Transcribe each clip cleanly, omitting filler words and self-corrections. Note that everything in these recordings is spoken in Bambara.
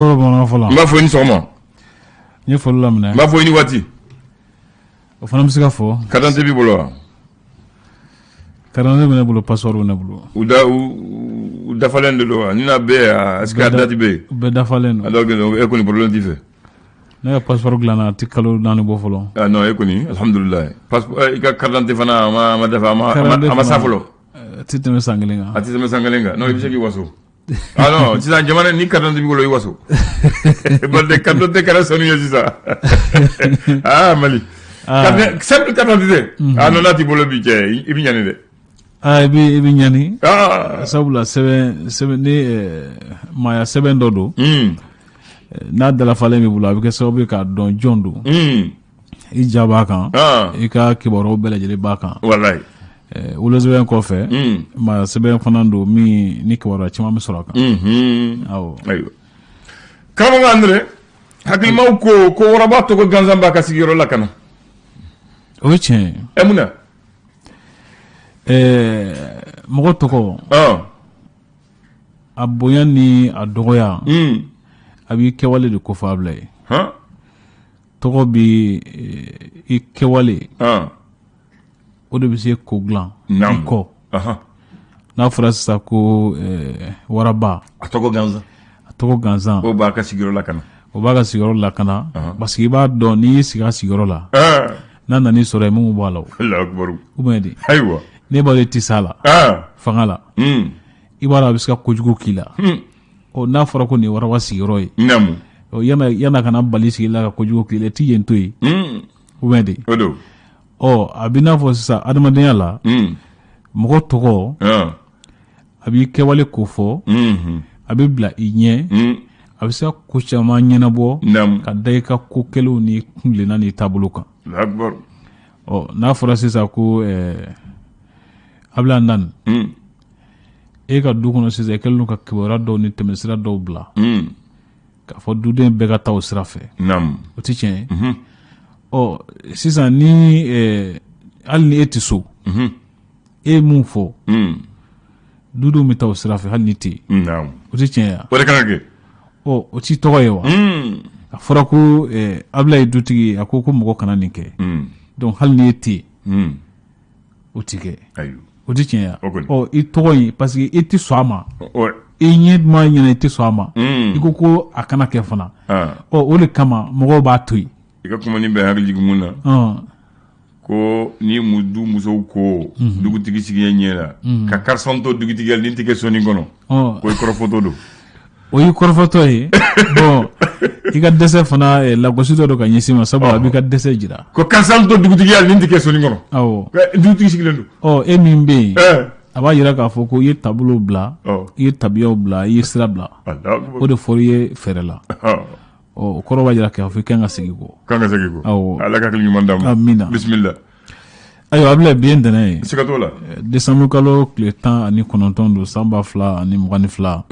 Bamanan fɔlɔ n b'a fɔ i ni sɔgɔma. N ye foli laminɛ. N b'a fɔ i ni waati. O fana bɛ se ka fɔ. Carte d'identité b'i bolo wa? Carte d'identité bɛ ne bolo, passeport bɛ ne bolo. U dafalen de don wa? Ni n'a bɛɛ, est ce que a date bɛ yen? U bɛɛ dafalen don. Donc e kɔni, problème t'i fɛ. Ne ka passeport dilanna, a tɛ kalo 4 bɔ fɔlɔ. Ah non, e kɔni, alhamdulilayi. Passeport, i ka carte d'identité fana, a ma dafa, a ma sa fɔlɔ. A tɛ tɛmɛ san 1 kan. A tɛ tɛmɛ san 1 kan. Non, i bɛ se k'i waso. Ah non, sisan jamana ni carte d'identité b'i bolo, i waso. Parce que carte d'identité kɛra sanu ye sisan. Ah Mali. Ah. Simple carte d'identité. Ah non, n'a t'i bolo bi cɛ, i bɛ ɲani dɛ. Ah, i bɛ ɲani. Ah. Sabula sɛbɛn ni maaya sɛbɛn dɔ don. N'a dalafalen b'i bolo, a bɛ kɛ sababu ye k'a dɔn jɔn don. I ja b'a kan. I ka kibaruyaw bɛɛ lajɛlen b'a kan. Walayi. Wolosɛbɛn kɔfɛ, maaya sɛbɛn fana don min ni kibaruya caman bɛ sɔrɔ a kan. Awɔ. Ayiwa. Karamɔgɔ Andre, hakilimaw ko ko waraba tɔgɔ gansan b'a ka sigiyɔrɔ la ka na. O ye tiɲɛ ye. Ɛ, mun na? Mɔgɔ tɔgɔ, a bonya ni a dɔgɔya, a b'i kɛwale de kofɔ a bila ye. Tɔgɔ bi i kɛwale, o de bɛ se ko dilan i kɔ. N'a fɔra sisan ko waraba, a tɔgɔ gansan, a tɔgɔ gansan, o b'a ka sigiyɔrɔ lakana. O b'a ka sigiyɔrɔ lakana, parce que i b'a dɔn n'i y'i sigi a sigiyɔrɔ la, n'a nan'i sɔrɔ yen, mun bɔ a la o? Ou bien de? Ayiwa. Ne b'a dɔn i tɛ s'a la fanga la, i b'a dɔn a bɛ se ka kojugu k'i la. Ɔ, n'a fɔra ko nin ye waraba sigiyɔrɔ ye, yana kana bali sigi la ka kojugu k'i la, i t'i yen to yen, ou bien de? O don. Ɔ, a bɛ n'a fɔ sisan adamadenya la, mɔgɔ tɔgɔ, a b'i kɛwale ko fɔ, a bɛ bila i ɲɛ, a bɛ se ka ko caman ɲɛnabɔ ka da i ka ko kɛlenw ni kuntilenna n'i taabolo kan. Ɔ, n'a fɔra sisan ko Abila Ndani, e ka du kɔnɔ sisan, i kɛlen don ka kibaruya dɔw ni tɛmɛsira dɔw bila k'a fɔ duden bɛɛ ka taa o sira fɛ, o tɛ tiɲɛ ye. Ɔ, sisan ni hali ni e tɛ so, e ye mun fɔ, dudenw bɛ taa o sira fɛ hali ni tɛ yen, o tɛ tiɲɛ ye wa? O de kan ka kɛ. Ɔ, o t'i tɔgɔ ye wa? A fɔra ko Abila ye dutigi ye, a ko ko mɔgɔ kana nin kɛ, donc hali ni e tɛ yen, o tɛ kɛ, o tɛ tiɲɛ ye. Ɔ, i tɔgɔ in, parce que i tɛ sɔn a ma, i ɲɛ ma ɲɛna, i tɛ sɔn a ma, i ko ko a kana kɛ fana. Ɔ, o de kama mɔgɔw b'a to yen. I ka kuma nin bɛ hakili jigin mun na, ko ni du musow ko dugutigi sigilen ɲɛ la ka karisa to dugutigiya ni tɛ kɛ sɔnni kɔnɔ, ko i kɔrɔfɔtɔ don. O y'i kɔrɔfɔtɔ ye. Bon, i ka dɛsɛ fana, lagosi dɔ don ka ɲɛsin ma, sabu a b'i ka dɛsɛ jira. Ko karisa to dugutigiya ni tɛ kɛ sɔnni kɔnɔ. Dugutigi sigilen don. Ɔ, e min bɛ yen, a b'a jira k'a fɔ ko i ye taabolow bila, i ye tabiyaw bila, i ye sira bila, o de fɔra i ye fɛɛrɛ la. Ɔ, o kɔrɔ b'a jira k'a fɔ i kan ka segin kɔ. Kan ka segin kɔ. Awɔ. Ala ka hakili ɲuman d'an ma. Amina. Bisimila. Ayiwa Abila, bi ye ntɛnɛn ye. Siga t'o la. Décembre kalo tile 19 don, san 2022.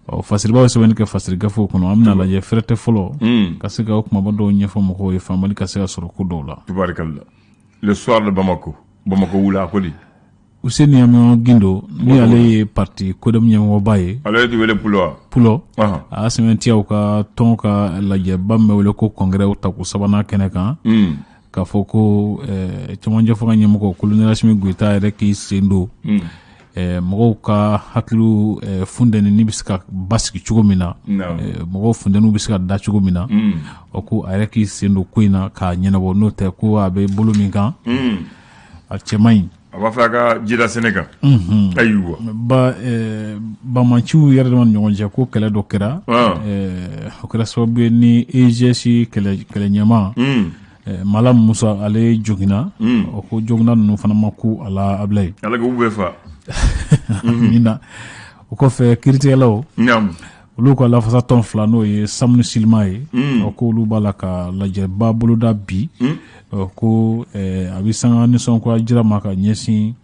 Ɔ, fasiribaw ye sɛbɛnni kɛ fasiri gafew kɔnɔ. An bɛna lajɛ fɛrɛtɛ fɔlɔ ka se ka o kumaba dɔw ɲɛfɔ mɔgɔw ye, faamuyali ka se ka sɔrɔ ko dɔw la. Tubarikalla. Le Soir de Bamako, Bamako wula, a ko di? Useni Amiɔn Gindo, ni ale ye parti CODEM ɲɛmɔgɔba ye. Ale de wele Pulo wa? Pulo. A y'a sɛmɛntiya u ka tɔn ka lajɛba min bɛ wele ko congrès tako sabanan kɛnɛ kan, k'a fɔ ko cɛmancɛ fanga ɲɛmɔgɔ colonel Asimi Goyita yɛrɛ k'i sen don mɔgɔw ka hakiliw funteni ni bɛ se ka basigi cogo min na, mɔgɔw funteniw bɛ se ka da cogo min na. O ko a yɛrɛ k'i sen don ko in na k'a ɲɛnabɔ, n'o tɛ ko a bɛ bolo min kan, a cɛ man ɲi. A b'a fɛ a ka jida sɛnɛ kan. Ayiwa. Ba banbaanciw yɛrɛ dama ni ɲɔgɔn cɛ, ko kɛlɛ dɔ kɛra, o kɛra sababu ye ni EGS kɛlɛ ɲɛmaa Malam Musa, ale joginna. O ko joginna ninnu fana ma ku a la, Abila ye. Ala k'u bɛɛ fa. Amina. O kɔfɛ, kiiritigɛlaw, olu ka lafasatɔn fila, n'o ye SAM ni SYLIMA ye, o ko olu b'a la ka lajɛba boloda bi, ko a bɛ sanga nisɔngoya jira ma ka ɲɛsin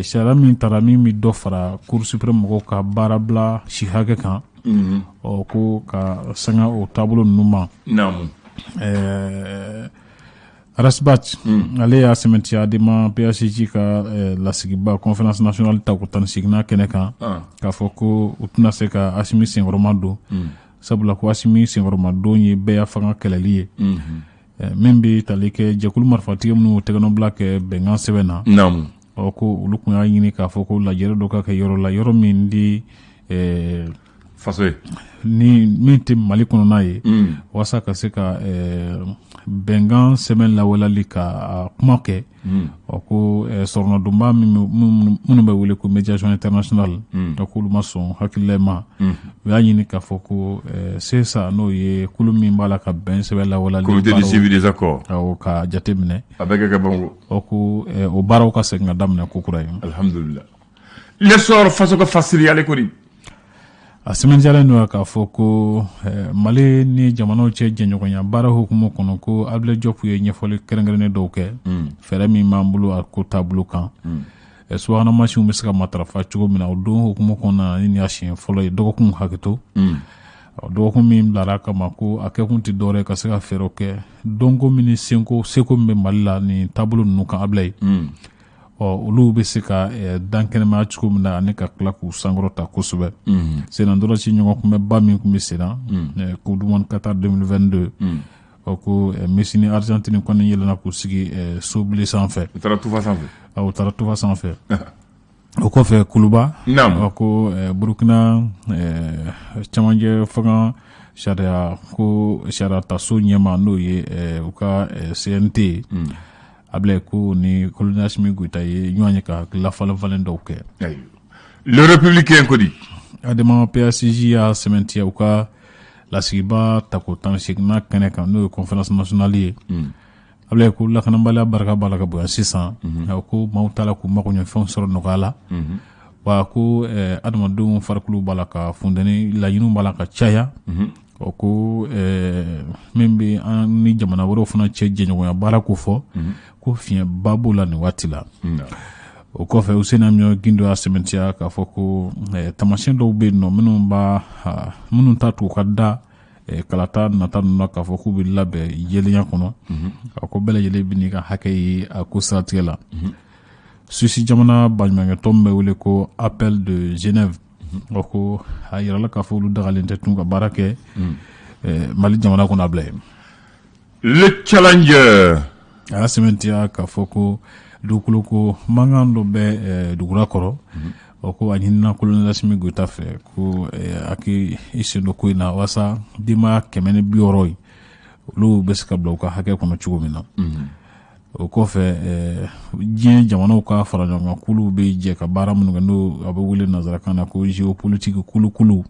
sariya min taara min bɛ dɔ fara Cour suprême mɔgɔw ka baarabila si hakɛ kan. Ɔ, ko ka sanga o taabolo ninnu ma. Ras Bath, ale y'a sɛmɛntiya ADEMA PACJ ka lasigiba conférence nationale tako 18nan kɛnɛ kan, k'a fɔ ko u tɛna se ka Asimi senkɔrɔma don. Sabula ko Asimi senkɔrɔmadon ye bɛɛ fanga kɛlɛli ye. Min bɛ tali kɛ jɛkulu marifatigi minnu tɛgɛnɔbila kɛ bɛnkan sɛbɛn na. Ɔ ko olu tun y'a ɲini k'a fɔ ko lajɛrɛ dɔ ka kɛ yɔrɔ la, yɔrɔ min di faso ye, ni min tɛ Mali kɔnɔna ye, walasa ka se ka bɛnkan sɛbɛn lawaleyali ka kuma kɛ. Ɔ ko sɔrɔnadonba minnu bɛ wele ko médiation internationale, k'olu ma sɔn hakilila ma. U y'a ɲini k'a fɔ ko CSA, n'o ye kulu min b'a la ka bɛn sɛbɛn lawaleyali, comité de suivi des accords, awɔ, ka jate minɛ. A bɛ kɛ Bamakɔ. Ɔ ko o baaraw ka segin ka daminɛ ko kura ye. Alhamdulillah. L'essor faso ka fasiri ale kori. A sɛmɛntiyalen don k'a fɔ ko Mali ni jamanaw cɛ jɛɲɔgɔnya baara hukumu kɔnɔ, ko Abdoulaye Diop ye ɲɛfɔli kɛrɛnkɛrɛnnen dɔw kɛ, fɛɛrɛ min b'an bolo a ko taabolo kan, subahana mansinw bɛ se ka matarafa cogo min na. O don hukumu kɔnɔna na, ni nin y'a siɲɛ fɔlɔ ye, dɔgɔkun hakɛto, dɔgɔkun min bilara kama ko a kɛkun tɛ dɔwɛrɛ ka se ka fɛɛrɛw kɛ dɔnko min ni seko min bɛ Mali la nin taabolo ninnu kan, Abdoulaye. Ɔ olu bɛ se ka dan kɛnɛmaya cogo min na ani ka tila k'u sankɔrɔta kosɛbɛ. Sennantolaci ɲɔgɔn kunbɛba min tun bɛ sen na, Coupe du monde Qatar 2022, ɔ ko Messi ni Argentine kɔni yɛlɛnna k'u sigi sobili sanfɛ. U taara tufa sanfɛ. U taara tufa sanfɛ. O kɔfɛ Kuluba, ɔ ko Burukina cɛmancɛ fanga sariya ko sariya taso ɲɛma, n'o ye u ka CNT ye, Ablaye, ko ni colonel Assimi Goïta ye ɲɔgɔn ye ka hakilila falen dɔw kɛ. Le Républicain ko di? ADEMA PACJ y'a sɛmɛntiya u ka lasigiba tako 18nan kɛnɛ kan, n'o ye conférence nationale ye. Ablaye, ko lakanabaliya barika b'a la ka bonya sisan, ko maaw t'a la k'u mago ɲɛ fɛnw sɔrɔ nɔgɔya la, wa ko adamadenw farikolo b'a la ka funteni, laɲiniw b'a la ka caya. Ɔ ko min bɛ an ni jamana wɛrɛw fana cɛ jɛɲɔgɔnya baara ko fɔ, ko fiɲɛba b'o la nin waati la. O kɔfɛ, Housseini Amion Guindo y'a sɛmɛntiya k'a fɔ ko taamasiyɛn dɔw bɛ yen nɔ minnu t'a to u ka da kalata nata ninnu na k'a fɔ k'u bɛ labɛn jɛlenya kɔnɔ. A ko bɛɛ lajɛlen bɛ n'i ka hakɛ ye a ko siratigɛ la. Suisse jamana baɲumankɛtɔn min bɛ wele ko Appel de Genève, o ko a yirala k'a fɔ olu dagalen tɛ tun ka baara kɛ Mali jamana kɔnɔ, a bila yen. Le Challenger. A y'a sɛmɛntiya k'a fɔ ko dugukolo ko mankan dɔ bɛ dugura kɔrɔ. O ko a ɲinina colonel Assimi Goïta fɛ ko a k'i sen don ko in na, walasa denbaya 160 ye, olu bɛ se ka bila u ka hakɛ kɔnɔ cogo min na. O kɔfɛ, diɲɛ jamanaw ka fara ɲɔgɔn kan kuluw bɛ jɛ ka baara minnu kɛ, n'o a bɛ wele nanzarakan na ko géopolitique kulukulu,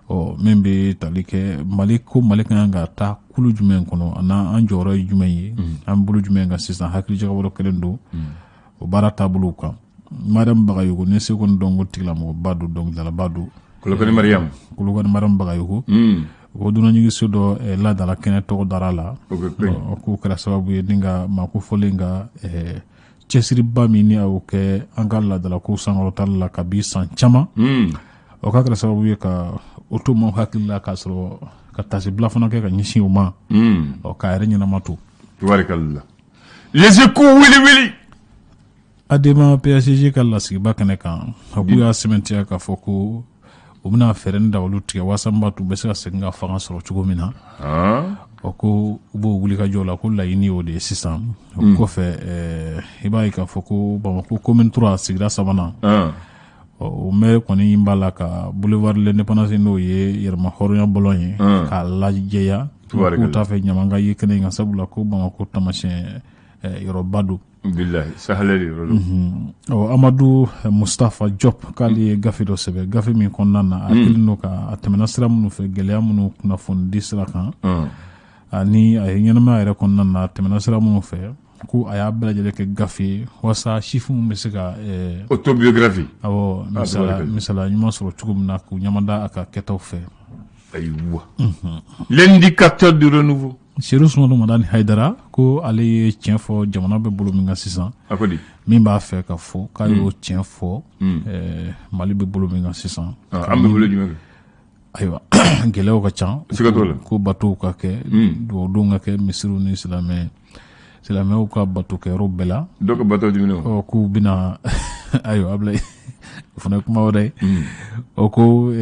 ɔ min bɛ tali kɛ Mali ko Mali ka kan ka taa kulu jumɛn kɔnɔ, a n'an jɔyɔrɔ ye jumɛn ye, an bolo jumɛn kan sisan. Hakili jagabɔ kɛlen don o baara taabolow kan. Mariam Bagayogo, ni seko ni dɔnko tigilamɔgɔba don, dɔnkilidalaba don. Kolokani Mariam. Kolokani Mariam Bagayogo, o dunanjiginso dɔ ladala kɛnɛ tɔgɔ dara la. O k'o kɛra sababu ye ni ka maa ko fɔlen ka cɛsiriba min ni a y'o kɛ an ka laadalako sankɔrɔtali la kabi san caman, o ka kɛra sababu ye ka o to maaw hakili la, k'a sɔrɔ ka tasibila fana kɛ ka ɲɛsin o ma, ɔ k'a yɛrɛ ɲɛnama to. Tubarikalla. Les Échos wili wili. ADEMA PACJ ka lasigiba kɛnɛ kan, a k'u y'a sɛmɛntiya k'a fɔ ko u bɛna fɛɛrɛ ni dabaliw tigɛ walasa min b'a to u bɛ se ka segin ka fanga sɔrɔ cogo min na. Ɔ ko u b'o wulikajɔ la, ko laɲini y'o de ye sisan. O kɔfɛ, i b'a ye k'a fɔ ko Bamakɔ commune 3, sigida sabanan, o maire kɔni b'a la ka boulevard l'Indépendance, n'o ye yɛrɛma hɔrɔnya bɔlɔn ye, k'a lajɛya. K'u t'a fɛ ɲama ka ye kɛnɛ in kan, sabula ko Bamakɔ taamasiyɛn yɔrɔba don. Bilahi, sahale de yɔrɔ don. Ɔ Amadu Mustafa Diop, k'ale ye gafe dɔ sɛbɛn, gafe min kɔnɔna na a kɛlen don ka a tɛmɛna sira minnu fɛ, gɛlɛya minnu kunnafoni di sira kan, ani a ye ɲɛnamaya yɛrɛ kɔnɔna na a tɛmɛna sira minnu fɛ, ko a y'a bɛɛ lajɛlen kɛ gafe ye walasa sifinw bɛ se ka autobiographie. Awɔ, misala ɲuman sɔrɔ cogo min na k'u ɲamada a ka kɛtaw fɛ. Ayiwa, L'indicateur du renouveau. Seydou Sumano Madani Hayidara ko ale ye tiɲɛ fɔ jamana bɛ bolo min kan sisan. A ko di? Min b'a fɛ ka fɔ k'a y'o tiɲɛ fɔ, Mali bɛ bolo min kan sisan. An bɛ bolo jumɛn kan? Ayiwa, gɛlɛyaw ka ca. Siga t'o la. Ko batow ka kɛ, dugawudenw ka kɛ misiriw ni silamɛw ka bato kɛyɔrɔ bɛɛ la. Dɔw ka bato jumɛn? Ɔ k'u bɛna, ayiwa Abulayi, O fana ye kuma wɛrɛ ye. O ko u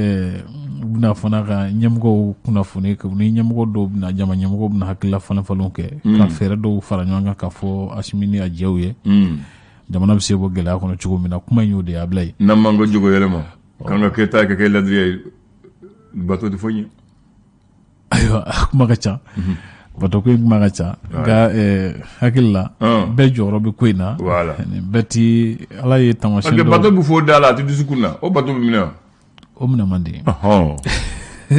bɛna fana ka ɲɛmɔgɔw kunnafoni, ni ɲɛmɔgɔ dɔw bɛna, jama ɲɛmɔgɔw bɛna hakilila falen falenw kɛ ka fɛɛrɛ dɔw fara ɲɔgɔn kan ka fɔ Asimi ni a jɛw ye, jamana bɛ se bɔ gɛlɛya kɔnɔ cogo min na. Kuma in y'o de ye, Abilaye. N'an m'an ka jogo yɛlɛma, k'an ka kɛta ka kɛ ladiriya ye, bato tɛ foyi ɲɛ. Ayiwa, kuma ka ca, bato ko in kuma ka ca, nka hakili la bɛɛ jɔyɔrɔ bɛ ko in na. Bɛɛ ti Ala ye taamasiyɛn dɔ. Parce que bato bɛ fɔ da la, a tɛ dusukun na, o bato bɛ minɛ wa? O minɛ man di.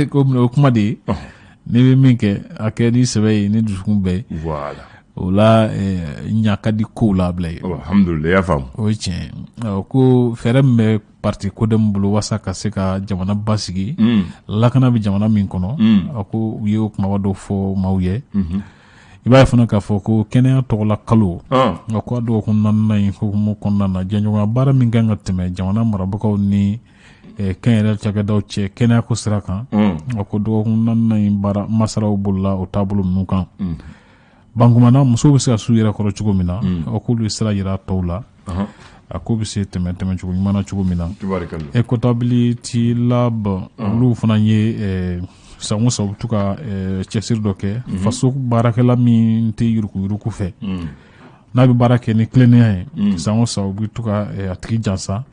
Ko minɛ o kuma de ye, n'i bɛ min kɛ, a kɛ ni sɛbɛ ye, ni dusukun bɛɛ ye. O la ɲa ka di kow la, Abilaye. Alhamdulilayi, i y'a faamu. O ye tiɲɛ ye. Ko fɛɛrɛ min bɛ parti CODEM bolo walasa ka se ka jamana basigi, lakana bɛ jamana min kɔnɔ, a ko u ye o kumaba dɔw fɔ maaw ye. I b'a ye fana k'a fɔ ko kɛnɛya tɔgɔla kalo, nka ko a dɔgɔkun naaninan in hukumu kɔnɔna na, jɛɲɔgɔnya baara min kan ka tɛmɛ jamana marabagaw ni kɛnyɛrɛ cakɛdaw cɛ kɛnɛya ko sira kan, a ko dɔgɔkun naaninan in baara masaraw bolola o taabolo ninnu kan. Bankumana musow bɛ se ka s'u yɛrɛ kɔrɔ cogo min na, o k'olu ye sira yira tɔw la, a ko bɛ se tɛmɛ tɛmɛcogo ɲuman na cogo min na. Equitability Lab, olu fana ye san o san u bɛ to ka cɛsiri dɔ kɛ faso baarakɛla min tɛ yuruguyurugu fɛ, n'a bɛ baara kɛ ni tilennenya ye, san o san u bɛ to ka a tigi jansa.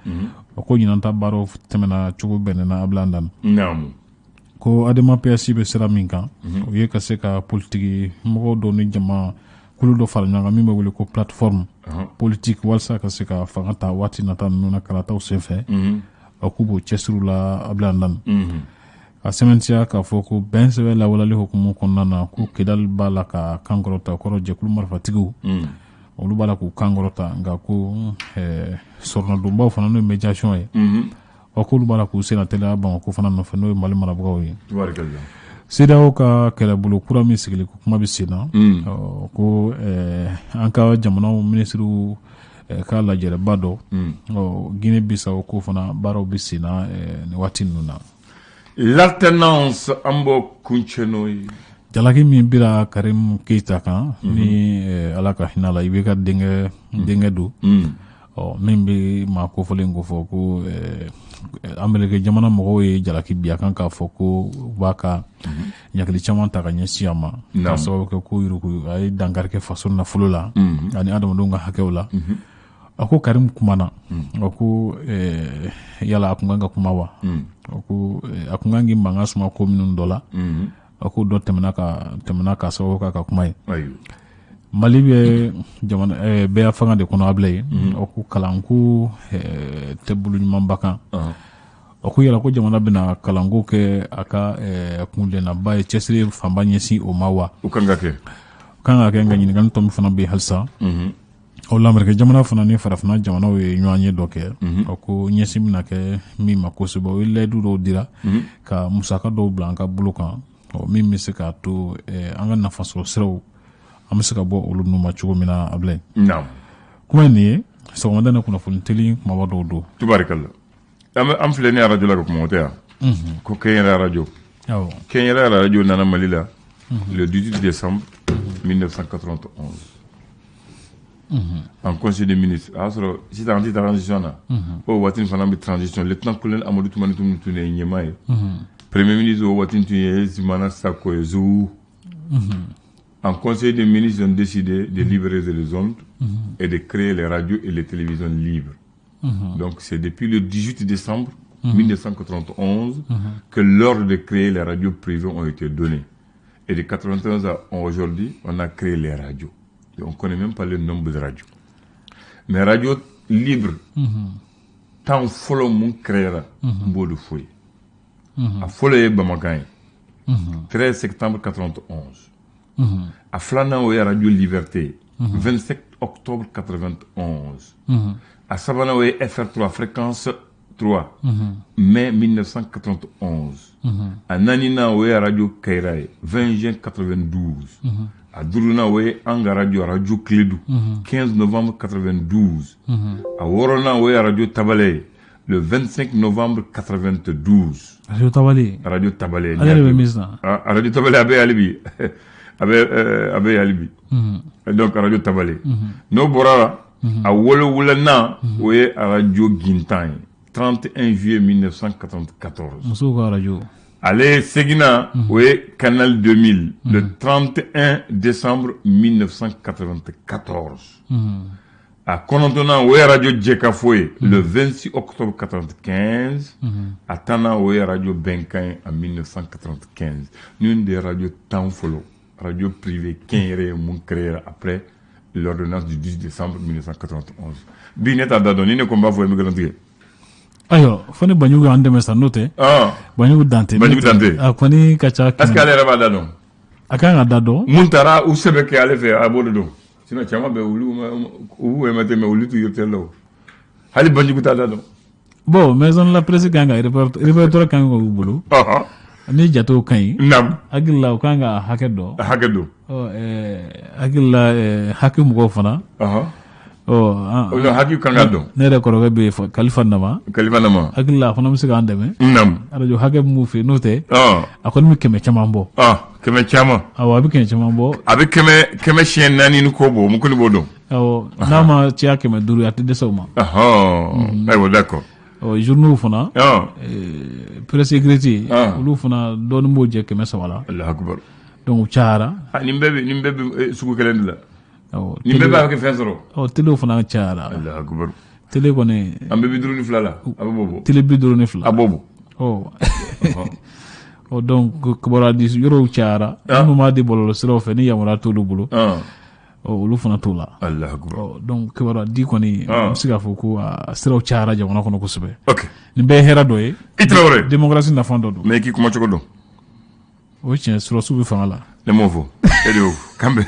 O ko ɲinan ta baaraw tɛmɛna cogo bɛnnena Abilaye Dan. Ko ADEMA PSI bɛ sira min kan, o ye ka se ka politiki mɔgɔw dɔw ni jama kulu dɔ fara ɲɔgɔn kan min bɛ wele ko plateforme politique, walasa ka se ka fanga ta waati nata ninnu na kalataw senfɛ. A k'u b'o cɛsiriw la, Abilaye Dan. A sɛmɛntiya k'a fɔ ko bɛn sɛbɛn lawalali hukumu kɔnɔna na, ko Kidali b'a la ka kan kɔrɔta, kɔrɔ jɛkulu marifatigiw olu b'a la k'u kan kɔrɔta, nka ko sɔrɔnadonbaw fana, n'o ye médiation ye, o k'olu b'a la k'u senna teliya Bamakɔ fana nɔfɛ, n'o ye Mali marabagaw ye. CEDEAO ka kɛlɛbolo kura min sigili ko kuma bɛ sen na, ko an ka jamanaw minisiriw ka lajɛrɛba dɔ Guinée Bissau, ko fana baaraw bɛ sen na nin waati ninnu na. L'alternance, an b'o kuncɛ n'o ye. Jalaki min bira Karim Keita kan, ni Ala ka hinɛ la, i bɛ ka denkɛ don, ɔ min bɛ maa kofɔlen ko fɔ ko Ameriki jamana mɔgɔw ye jalaki bi a kan k'a fɔ ko u b'a ka ɲagili caman ta ka ɲɛsin a ma, k'a sababu kɛ ko yurugu a ye dankari kɛ faso nafolo la ani adamadenw ka hakɛw la. A ko Karim kumana, a ko yala a kun kan ka kuma wa? A ko a kun kan k'i mankan suma ko minnu dɔ la, a ko dɔ tɛmɛna k'a sababu k'a ka kuma ye. Mali bɛ jamana bɛɛ fanga de kɔnɔ, Abilaye. O ko kalanko tɛ bolo ɲumanba kan. O ko yala ko jamana bɛna kalanko kɛ a ka kunlennaba ye, cɛsiri fanba ɲɛsin o ma wa? O kan ka kɛ. O kan ka kɛ, nka ɲininkali tɔ min fana bɛ yen halisa. O Lameriki jamana fana ni farafinna jamanaw ye ɲɔgɔn ye dɔ kɛ. O ko ɲɛsin bɛna kɛ min ma kosɛbɛ, o ye layidu dɔw dira ka musaka dɔw bila an ka bolo kan, min bɛ se k'a to an ka nafasɔrɔ siraw an bɛ se ka bɔ olu ninnu ma cogo min na, Abilaye. Kuma in nin ye sɔgɔmada in kunnafoni teli kumaba dɔw don. Tubarikala. An filɛ ni arajo la ka kuma, o tɛ yan? Ko Kɛnyɛrɛ arajo. Kɛnyɛrɛ arajo nana Mali la le 18 décembre 1991. En conseil des ministres, a y'a sɔrɔ sisan an tɛ transition na. O waati fana bɛ transition, lieutenant colonel Amadou Toumani tun ye ɲɛmaa ye. Premier ministre o waati tun ye Zoumana Sacko ye, Zou. En conseil des ministres, ils ont décidé de libérer les ondes et de créer les radios et les télévisions libres. Donc c'est depuis le 18 décembre 1991 que l'ordre de créer les radios privées ont été donnés. Et de 1991 à aujourd'hui, on a créé les radios. Et on ne connaît même pas le nombre de radios. Mais radio libre, tant fɔlɔ mun créera, n b'o de fɔ ye. A fɔlɔ ye Bamakan ye, 13 septembre 91. A filanan, o ye Radio Liberté, 27 octobre 91. A sabanan, o ye FR3, fréquence 3, mai 1991. A naaninan, o ye Radio Kayira ye, 20 juin 92. A duurunan, o ye an ka radio, Radio Kledu, 15 novembre 92. A wɔɔrɔnan, o ye Radio Tabale ye, le 25 novembre 92. Radio Tabale. Radio Tabale. Ale de bɛ min sisan? Radio Tabale a bɛ hali bi. A bɛ hali bi. Donc Radio Tabale. N'o bɔra la, a wolowulanan, o ye Radio Gintan ye. 31 juillet 1994. Musow ka arajo. Ale seginna, o ye Canal 2000, le 31 décembre 1994. A kɔnɔntɔnnan, o ye arajo Jɛkafo ye, le 26 octobre 95. A tannan, o ye arajo Bɛnkan ye, en 1995. Ninnu de ye radio 10 fɔlɔ radio privé kɛnyɛrɛ ye mun créé après l'ordonnance du 10 décembre 1991. Bi ne t'a da dɔn, ni ne ko n b'a fɔ, n bɛ nkalon tigɛ. Ayiwa, fo ni Banjugu y'an dɛmɛ sa, n'o tɛ Banjugu dan tɛ. Banjugu dan tɛ. A kɔni ka ca. Est ce que ale yɛrɛ b'a da dɔn? A kan ka da dɔn. Mun taara u sɛbɛn kɛ ale fɛ, a b'o de dɔn. Sinon caman bɛ olu u b'u émettre, mais olu t'u yɛrɛ la o. Hali Banjugu t'a da dɔn. Bon, maison de la presse kan ka répertoire kan ka u bolo. Ni jatew ka ɲi. Hakili la, u kan ka hakɛ dɔn. Hakɛ dɔn. Ɔ, hakili la, HAC mɔgɔw fana. Ɔ, HAC kan ka dɔn. Ne yɛrɛ kɔrɔkɛ bɛ yen, Kalifa Nama. Kalifa Nama. Hakili la, a fana bɛ se k'an dɛmɛ. Arajo hakɛ min b'u fɛ yen, n'o tɛ. A kɔni bɛ 100 caman bɔ. 100 caman. Awɔ, a bɛ 100 caman bɔ. A bɛ 100 siɲɛ naani ni kɔ bɔ, mun kɔni b'o dɔn. Awɔ, n'a ma caya 500 ye, a tɛ dɛsɛ o ma. Ayiwa, d'accord. Ɔ, journaux fana, presse écrite, olu fana dɔɔnin b'o jɛ 300 la. Alahu akibaru. Donc u cayara. Nin bɛɛ bɛ sugu kelen de la. Nin bɛɛ b'a kɛ fɛn sɔrɔ. Ɔ, télé fana cayara. Alahu akibaru. Télé kɔni. An bɛ 52 la, a bɛ bɔ. Télé 52. A b'o bɔ. Ɔ, donc kibaruya di yɔrɔw cayara. Minnu b'a di bɔlɔlɔ siraw fɛ, ni yamaruya t'olu bolo. Ɔ, olu fana t'o la. Alahu akibaru. Ɔ, donc kibaruya di kɔni, an bɛ se k'a fɔ ko a siraw cayara jamana kɔnɔ kosɛbɛ. Nin bɛɛ ye hɛrɛ dɔ ye. I Tarawele. Démocratie nafa dɔ don. Mais i k'i kuma cogo dɔn. O ye tiɲɛ, sɔrɔdasiw bɛ fanga la. Ne m'o fɔ, e de y'o fɔ. Kan bɛn.